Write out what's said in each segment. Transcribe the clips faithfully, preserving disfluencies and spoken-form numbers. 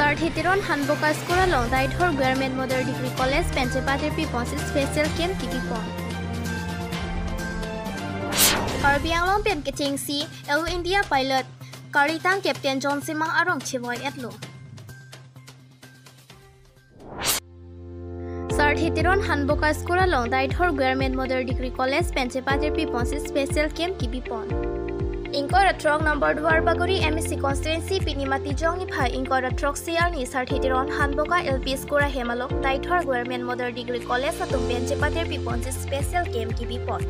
Sarthe Teron Hanboka School along Deithor Government Model Degree College pen chepatirpi ponsi special camp kebipon. Karbi Anglong pen kechengsi Air India pilot Karitang Captain John Semang arong chevoi-etlo. Sarthe Teron Hanboka School along Deithor Government Model Degree College pen chepatirpi ponsi special camp kebipon. Ingkoi ra throk number Duarbagori M A C constituency pini Matijong niphai ingkoi ra throksi arni Sarthe Teron Hanboka L P School ahem along Deithor Government Model Degree College atum pen chepatirpi ponsi special camp kebipon.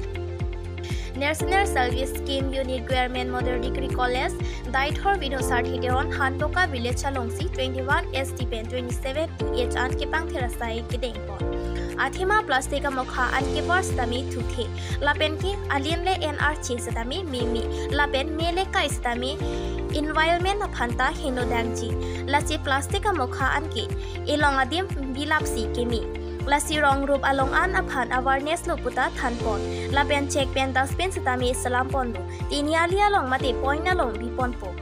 National Service Scheme Unit Government Model Degree College, Deithor Bidhu Sarthe Teron Hanboka Village alongsi twenty-one S T pen twenty-seven E H an kepangthir asai kedengpon. Athema plastic amokha an kevar setame thuthe. Lapen ke alinle en arche setame meme. Lapen mele kai setame environment aphanta heno dangji. Lasi plastic amokha an ke elong adim bilapsi keme. Lasi rong rup along an aphan awareness lo puta thanpon. Lapen chek pen dustbin setame selamponlo. Tiniali along mate point along biponpo.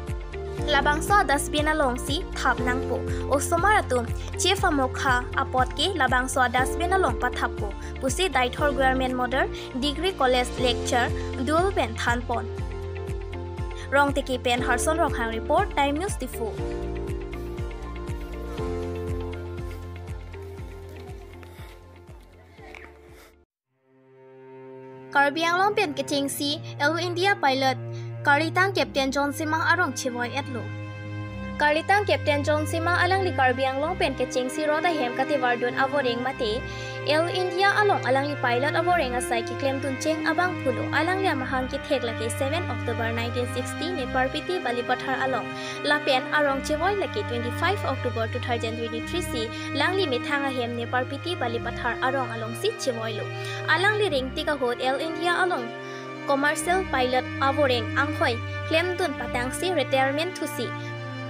Labangso dustbin alongsi thap nangpo. Osomar atum chef amokha apot ke labangso dustbin along pathappo pusi Deithor Government Model Degree College lecturer Dul pen thanpon. Rongteki pen Harson Ronghang report, Time News Diphu. Karbi Anglong pen kechengsi Air India pilot Karitang Captain John Semang arong chevoi-etlo. Karitang Captain John Semang alangli Karbi Anglong pen kechengsi rot ahem katevardun avoreng mate Air India along alangli pilot avoreng asai keklemdun cheng abangphulo. Alangli amahang kethek lake seven October nineteen sixty Neparpiti Balipathar along. Lapen arong chevoi lake twenty-five October two thousand twenty-three si alangli methang ahem Neparpiti Balipathar arong alongsi chevoilo. Alangli ringtik ahut Air India along commercial pilot avoreng anghoi klemdun patangsi retirement thusi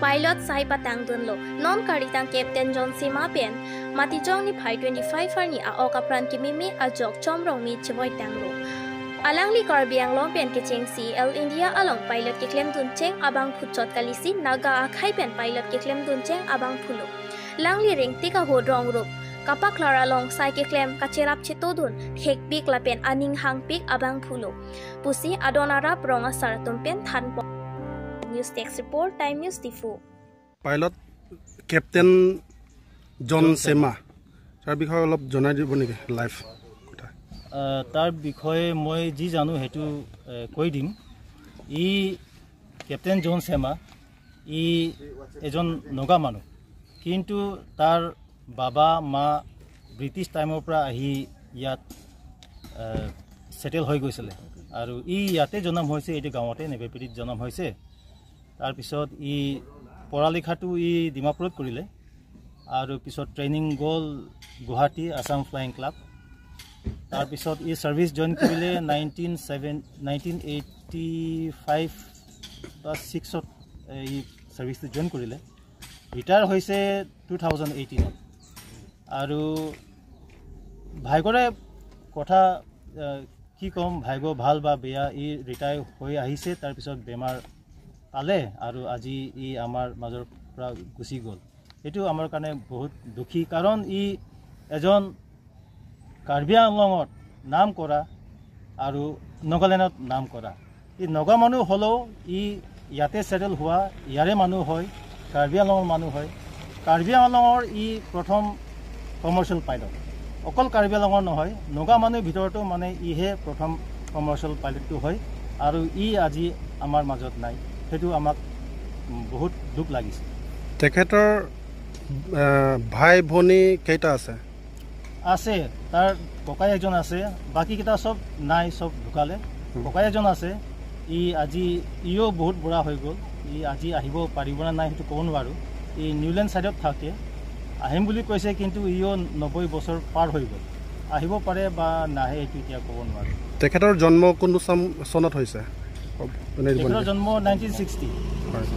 pilot sai patangdunlo. Non Karitang Captain John Semang pen Matijong niphai twenty-five arni a-ok apran kememe ajok Chomrongmi chevoitanglo. Alangli Karbi Anglong pen kechengsi Air India along pilot keklemdun cheng abangphu chot kalisi Naga akhei pen pilot keklemdun cheng abangphulo. Alangli ringtik ahut rong rup kapaklar along sai keklem kacherap chetodun thekpik lapen aning hangpik abangphulo pusi adon arap rong asar atum pen thanpon. News Desk Report, Time News Diphu. Pilot captain John Chema, তাৰ বিষয়ে অলপ জনাই দিব নেকি লাইভ কথা? আহ, তাৰ বিষয়ে মই যি জানো সেইটো, এ, কৈ দিম। ই কেপ্টেইন জন চেমা, ই এজন নগা মানুহ, কিন্তু তাৰ বাবা মা ব্ৰিটিছ টাইমৰ পৰা আহি ইয়াত, এ, ছেটেল হৈ গৈছিলে আৰু ই ইয়াতে জন্ম হৈছে, এইটো গাঁৱতে নেবেপিটিত জন্ম হৈছে। তাৰপিছত ই পঢ়া লিখাটো ই ডিমাপুৰত কৰিলে আৰু পিছত ট্ৰেইনিং গ'ল গুৱাহাটী আছাম ফ্লাইং ক্লাব। তাৰপিছত ই ছাৰ্ভিচ জইন কৰিলে nineteen seven, nineteen eighty five বা ছিক্সত ই ছাৰ্ভিচটো জইন কৰিলে। ৰিটায়াৰ হৈছে টু থাউজেণ্ড এইটিনত। আৰু ভাগ্যৰে কথা, আহ, কি ক'ম, ভাগ্য ভাল বা বেয়া, ই ৰিটায়াৰ হৈ আহিছে, তাৰপিছত বেমাৰ পালে আৰু আজি ই আমাৰ মাজৰ পৰা গুচি গ'ল। এইটো আমাৰ কাৰণে বহুত দুখী, কাৰণ ই এজন কাৰ্বি আংলঙত নাম কৰা আৰু নগালেণ্ডত নাম কৰা। ই নগা মানুহ হ'লেও ই ইয়াতে ছেটেল হোৱা, ইয়াৰে মানুহ হয়, কাৰ্বি আংলঙৰ মানুহ হয়। কাৰ্বি আংলঙৰ ই প্ৰথম কমাৰ্চিয়েল পাইলট। অকল কাৰ্বি আংলঙৰ নহয়, নগা মানুহৰ ভিতৰতো মানে ইহে প্ৰথম কমাৰ্চিয়েল পাইলটটো হয় আৰু ই আজি আমাৰ মাজত নাই। সেইটো আমাক, উম, বহুত দুখ লাগিছে। তেখেতৰ, আহ, ভাই ভনী কেইটা আছে? আছে, তাৰ ককাই এজন আছে, বাকীকেইটা চব নাই, চব ঢুকালে। হুম। ককাই এজন আছে, ই আজি, ইও বহুত বুঢ়া হৈ গ'ল, ই আজি আহিব পাৰিব নে নাই সেইটো ক'ব নোৱাৰোঁ। ই নিউলেণ্ড ছাইডত থাকে, আহিম বুলি কৈছে, কিন্তু ইও নব্বৈ বছৰ পাৰ হৈ গ'ল, আহিব পাৰে বা নাহে এইটো এতিয়া ক'ব নোৱাৰোঁ। তেখেতৰ জন্ম কোনটো চন-, চনত হৈছে? মানে তেখেতৰ জন্ম নাইনটিন ছিক্সটি। হয়।